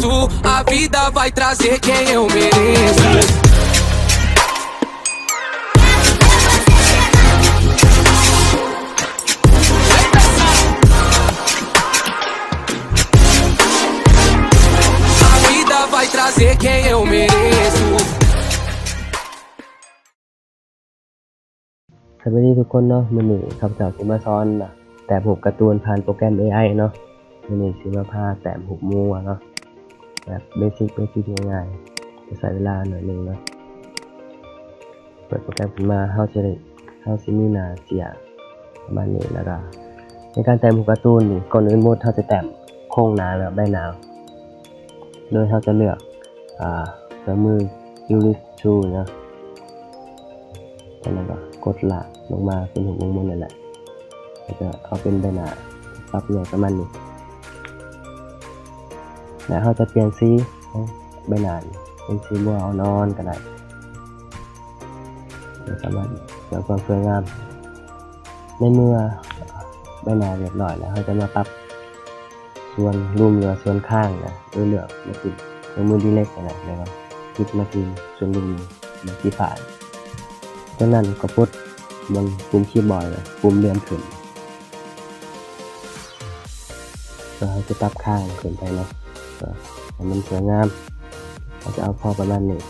A vida vai trazer quem eu mereço. A vida vai trazer quem eu mereço. ສະບາຍດີທຸກຄົນເນາະ, ມື້ນີ້ຂ້າພະເຈົ້າຊິມາສອນແຕ້ມຮູບກາຕູນຜ່ານໂປຣແກຣມເອໄອເນາະ. ມື້ນີ້ຊິມາພາແຕ້ມຮູບໝູເນາະ ແບບເບສິກເບສິກງ່າຍໆ ຈະໃຊ້ເວລາໜ້ອຍໜຶ່ງເນາະ. ເປີດໂປຣແກຣມຂຶ້ນມາ ເຮົາຈະໄດ້ ເຮົາຊິມີໜ້າເຈ້ຍປະມານນີ້ ແລ້ວກະໃນການແຕ້ມຮູບກາຕູນນີ້ ກ່ອນອື່ນໝົດເຮົາຈະແຕ້ມໂຄງໜ້າ ແລ້ວໃບໜ້າ ໂດຍເຮົາຈະເລືອກ ອ່າ ເຄື່ອງມື Iris Tool ເນາະ. ຈາກນັ້ນກໍກົດລາກລົງມາເປັນຮູບວົງມົນນັ້ນແຫຼະ ແລ້ວກໍເອົາເປັນໃບໜ້າປັບໃຫຍ່ປະມານນີ້ ແລະ ເຮົາຈະປ່ຽນສີຂອງໃບໜ້າເປັນສີບົວອ່ອນໆກໍໄດ້ ສາມາດເພື່ອຄວາມສວຍງາມ. ໃນເມື່ອໃບໜ້າຮຽບຮ້ອຍແລ້ວ ເຮົາຈະມາປັບສ່ວນລຸ່ມ ຫຼືວ່າສ່ວນຄາງນະ ໂດຍເລືອກມາທີ່ເຄື່ອງມື Direct ນະ ແລ້ວກໍຄລິກມາທີ່ສ່ວນລຸ່ມສີຟ້າ. ຈາກນັ້ນກໍປົດບ່ອນປຸ່ມຄີບອດ ແລະ ປຸ່ມເລື່ອນຂຶ້ນ ເພື່ອເຮົາຈະປັບຄາງຂຶ້ນໄປເນາະ ເພື່ອໃຫ້ມັນສວຍງາມ. ເຮົາຈະເອົາພໍປະມານນີ້.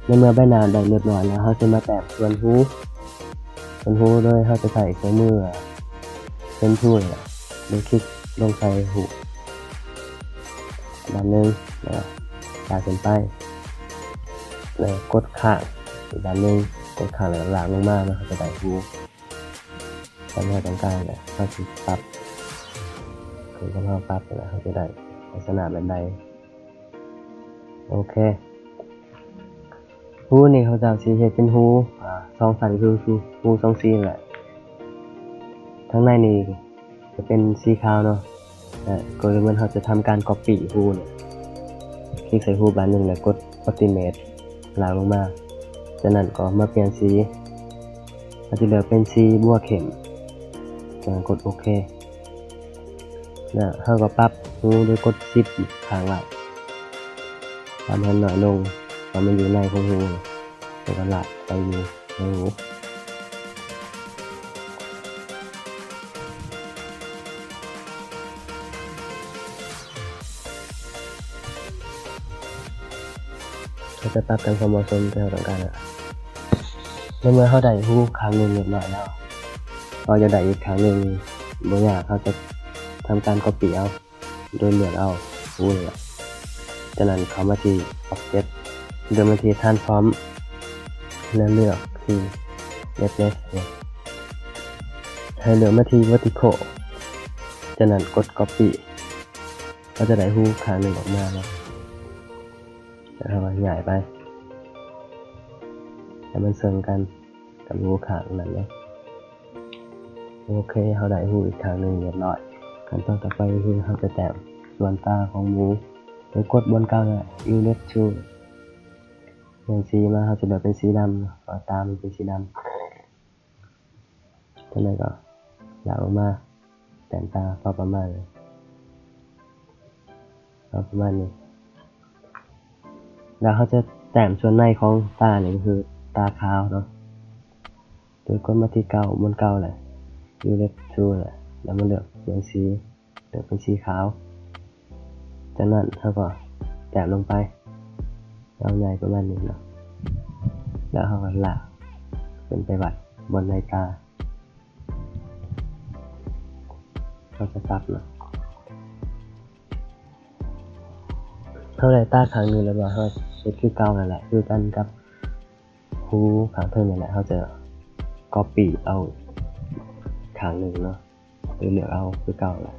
ໃນເມື່ອໃບໜ້າໄດ້ຮຽບຮ້ອຍແລ້ວ ເຮົາຈະມາແຕ້ມສ່ວນຫູ ສ່ວນຫູໂດຍເຮົາຈະໃຊ້ເຄື່ອງມື Pen Tool ໂດຍຄລິກລົງໃສ່ຫູບາດໜຶ່ງ ແລ້ວກາຍຂຶ້ນໄປ ແລ້ວກົດຄ້າງອີກບາດໜຶ່ງ ກົດຄ້າງແລ້ວລາກລົງມາ ແລ້ວເຮົາຈະໄດ້ຫູ ຕາມທີ່ເຮົາຕ້ອງການແຫຼະ ເຮົາຊິປັບ ຄືເຮົາປັບແລ້ວ ເຮົາຈະໄດ້ລັກສະນະແບບໃດ. ໂອເຄ ຫູນີ້ເຂົາເຈົ້າຊິເຮັດເປັນຫູ ອາ ສອງຊັ້ນ ຄື ຄືຫູສອງສີແຫຼະ. ທາງໃນນີ້ຈະເປັນສີຂາວເນາະ ແລະ ກໍເໝືອນເຮົາຈະທຳການ Copy ຫູນີ້ ຄລິກໃສ່ຫູບາດໜຶ່ງ ແລ້ວກົດ Optimate ລາກລົງມາ. ຈາກນັ້ນກໍມາປ່ຽນສີ ເຮົາຈະເລືອກເປັນສີບົວເຂັ້ມ ຈາກນັ້ນກົດໂອເຄ ແລ້ວເຮົາກໍປັບຫູໂດຍກົດ Shift ຄ້າງໄວ້ ທຳໃຫ້ມັນນ້ອຍລົງ ເພາະມັນຢູ່ໃນຂອງຫູ ແລ້ວກໍລາກໄປຢູ່ໃນຫູ. ເຮົາຈະປັບຕາມຄວາມເໝາະສົມທີ່ເຮົາຕ້ອງການແລ້ວ. ໃນເມື່ອເຮົາໄດ້ຫູຂ້າງໜຶ່ງຮຽບຮ້ອຍແລ້ວ ເຮົາຢາກໄດ້ອີກຂ້າງໜຶ່ງ ບໍ່ຍາກ ເຮົາຈະທຳການ Copy ເອົາ ໂດຍເລືອກເອົາຫູນີ້ແຫຼະ. ຈາກນັ້ນເຂົ້າມາທີ່ Object ເລືອກມາທີ່ Transform ແລ້ວເລືອກທີ່ Reflex ໃຫ້ເລືອກມາທີ່ Vertical ຈາກນັ້ນກົດ Copy ເຮົາຈະໄດ້ຫູຂ້າງໜຶ່ງອອກມາເນາະ ແລ້ວເຮົາກໍຍ້າຍໄປໃຫ້ມັນເຊິ່ງກັນກັບຫູຂ້າງນັ້ນເນາະ. ໂອເຄ ເຮົາໄດ້ຫູອີກຂ້າງໜຶ່ງຮຽບຮ້ອຍ. ຂັ້ນຕອນຕໍ່ໄປກໍຄືເຮົາຈະແຕ້ມສ່ວນຕາຂອງໝູ ໂດຍກົດບ່ອນເກົ່ານັ້ນແຫຼະ Erase Tool ປ່ຽນສີມາ ເຮົາຈະເລືອກເປັນສີດຳ ເພາະວ່າຕາມັນເປັນສີດຳ. ຈາກນັ້ນກໍລາກລົງມາ ແຕ້ມຕາພໍປະມານ ພໍປະມານນີ້ ແລ້ວເຮົາຈະແຕ້ມສ່ວນໃນຂອງຕານີ້ ກໍຄືຕາຂາວເນາະ ໂດຍກົດມາທີ່ເກົ່າ ບ່ອນເກົ່າແຫຼະ Erase Tool ແຫຼະ ແລ້ວມາເລືອກປ່ຽນສີ ເລືອກເປັນສີຂາວ. ຈາກນັ້ນເຮົາກໍແຕ້ມລົງໄປ ເອົາໃຫຍ່ປະມານນີ້ເນາະ ແລ້ວເຮົາກໍລາກຂຶ້ນໄປໄວ້ບ່ອນໃນຕາ ເຮົາຈະປັບເນາະ. ເຮົາໄດ້ຕາຂ້າງໜຶ່ງແລ້ວ ເຮົາເຮັດຄືເກົ່ານັ້ນແຫຼະ ຄືກັນກັບຫູຂ້າງເທິງນັ້ນແຫຼະ ເຮົາຈະ Copy ເອົາຂ້າງໜຶ່ງເນາະ ຫຼືເລືອກເອົາຄືເກົ່າແຫຼະ.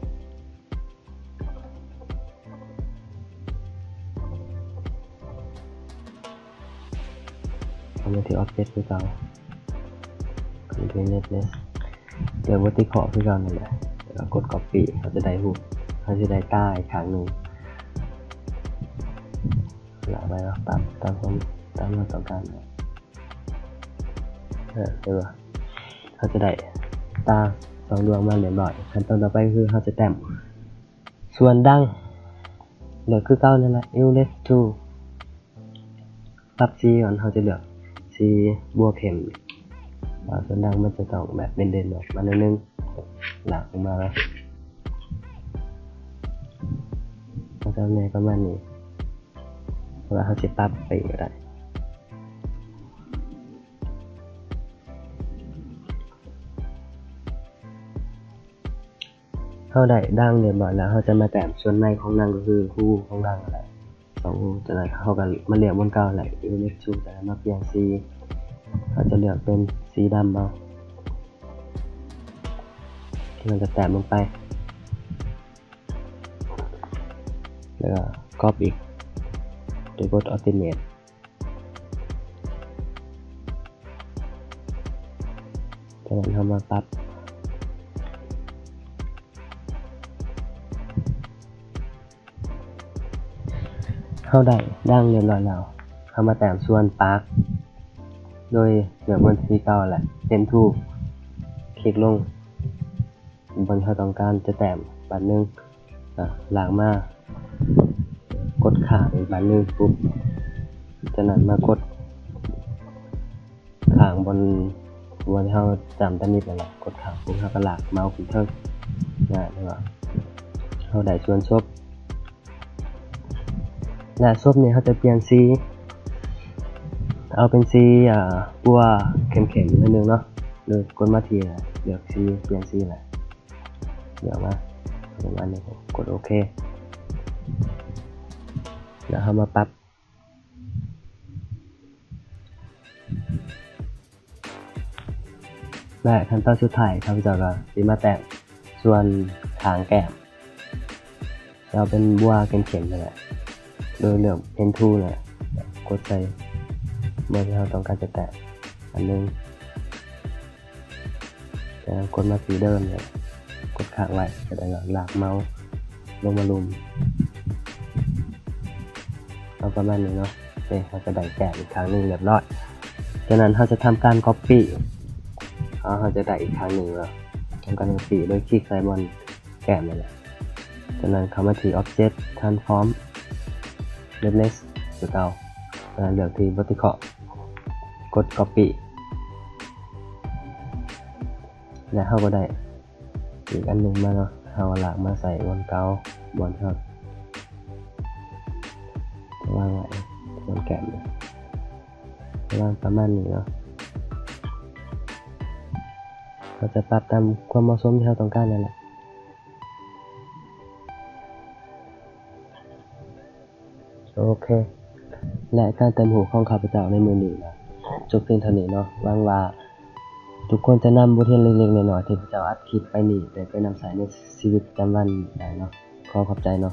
ເຂົ້າມາທີ່ Object ຄືເກົ່າ Ctrl Reflex ເລືອກ Vertical ຄືເກົ່ານັ້ນແຫຼະ ແລ້ວກໍກົດ Copy ເຮົາຈະໄດ້ຮູບ ເຮົາຈະໄດ້ຕາອີກຂ້າງໜຶ່ງ ລາກໄປເນາະ ຕາມ ຕາມຄວາມ ຕາມເຮົາຕ້ອງການເນາະ. ເອີ ເຫັນບໍ່ ເຮົາຈະໄດ້ຕາສອງດວງມາຮຽບຮ້ອຍ. ຂັ້ນຕອນຕໍ່ໄປຄືເຮົາຈະແຕ້ມ ສ່ວນດັງ ເລືອກຄືເກົ່ານັ້ນແຫຼະ Eraser Tool. ປັບສີກ່ອນ ເຮົາຈະເລືອກສີບົວເຂັ້ມ ວ່າສ່ວນດັ່ງມັນຈະຕ້ອງແບບເດັ່ນໆອອກມາໜ້ອຍໜຶ່ງ ລາກອອກມາເນາະ ເອົາຈາກແນວປະມານນີ້ ຫຼືວ່າເຮົາຊິປັບໄປອີກກໍໄດ້. ເຮົາໄດ້ດ່າງຮຽບຮ້ອຍແລ້ວ ເຮົາຈະມາແຕ້ມສ່ວນໃນຂອງໜັງ ກໍຄືຮູຂອງໜັງນັ້ນແຫຼະ ສອງຮູ. ຈາກນັ້ນເຮົາກໍມາເລືອກບ່ອນເກົ່າແຫຼະ Eraser Tool ຈາກນັ້ນມາປ່ຽນສີ ເຮົາຈະເລືອກເປັນສີດຳເອົາ ທີ່ເຮົາຈະແຕ້ມລົງໄປ ແລ້ວກໍກັອບອີກ ໂດຍກົດ Alternate. ຈາກນັ້ນເຮົາມາປັບ ເຮົາໄດ້ດ່າງຮຽບຮ້ອຍແລ້ວ ເຮົາມາແຕ້ມສ່ວນປາກ ໂດຍເລືອກເປັນສີເກົ່າແຫຼະ Pen Tool ຄລິກລົງບ່ອນທີ່ເຮົາຕ້ອງການຈະແຕ້ມບາດໜຶ່ງ ອາ ລາກມາ ກົດຂ້າງອີກບາດໜຶ່ງປຸບ ຈາກນັ້ນມາກົດຂ້າງບ່ອນ ບ່ອນທີ່ເຮົາຈ້ຳຕາໜິດນັ້ນແຫຼະ ກົດຂ້າງປຸບ ເຮົາກໍລາກເມົາສ໌ຂຶ້ນເທິງ ນະ ເຫັນບໍ່ ເຮົາໄດ້ສ່ວນສົບ ແລະ ສົບນີ້ເຮົາຈະປ່ຽນສີ ເອົາເປັນສີ ອາ ບົວເຂັ້ມໆໜ້ອຍໜຶ່ງເນາະ ໂດຍກົດມາທີ່ ເລືອກສີ ປ່ຽນສີແຫຼະ ເລືອກມາປະມານນີ້ ກົດໂອເຄ ແລ້ວເຮົາມາປັບ ແລະ ຂັ້ນຕອນສຸດທ້າຍ ຂ້າພະເຈົ້າກໍຊິມາແຕ້ມສ່ວນຂ້າງແກ້ມ ເອົາເປັນບົວເຂັ້ມໆນັ້ນແຫຼະ ໂດຍເລືອກ Pen Tool ແຫຼະ ກົດໃສ່ບ່ອນທີ່ເຮົາຕ້ອງການຈະແຕ້ມອັນໜຶ່ງ ແລ້ວກົດມາທີ່ເດີມເລີຍ ກົດຄ້າງໄວ້ ຈາກນັ້ນລາກເມົາສ໌ລົງມາລຸ່ມ ເອົາປະມານນີ້ເນາະ. ເອີ ເຮົາກໍໄດ້ແຕ້ມອີກຂ້າງໜຶ່ງຮຽບຮ້ອຍ. ຈາກນັ້ນເຮົາຈະທຳການ Copy ເຮົາ ເຮົາຈະໄດ້ອີກຂ້າງໜຶ່ງແລ້ວ. ທຳການ Copy ໂດຍຄລິກໃສ່ບ່ອນແກ້ມນັ້ນແຫຼະ. ຈາກນັ້ນເຂົ້າມາທີ່ Object Transform Replace ຄືເກົ່າ. ຈາກນັ້ນເລືອກທີ່ Vertical ກົດ Copy ແລະ ເຮົາກໍໄດ້ ອີກອັນໜຶ່ງມາເນາະ, ເຮົາລາກມາໃສ່ບ່ອນເກົ່າ, ບ່ອນທີ່ເຮົາວາງໄວ້, ບ່ອນແກ້ມ, ວາງປະມານນີ້ເນາະ. ເຮົາຈະປັບຕາມຄວາມເໝາະສົມທີ່ເຮົາຕ້ອງການນັ້ນແຫຼະ. ໂອເຄ ແລະ ການແຕ້ມຮູບຂອງຂ້າພະເຈົ້າໃນມື້ນີ້ກໍຈົບພຽງເທົ່ານີ້ເນາະ. ຫວັງວ່າທຸກຄົນຈະນຳບົດຮຽນເລັກໆນ້ອຍໆທີ່ຂ້າພະເຈົ້າອັດຄລິບໄປນີ້ ໄດ້ໄປນຳໃຊ້ໃນຊີວິດປະຈຳວັນໄດ້ເນາະ. ຂໍຂອບໃຈເນາະ.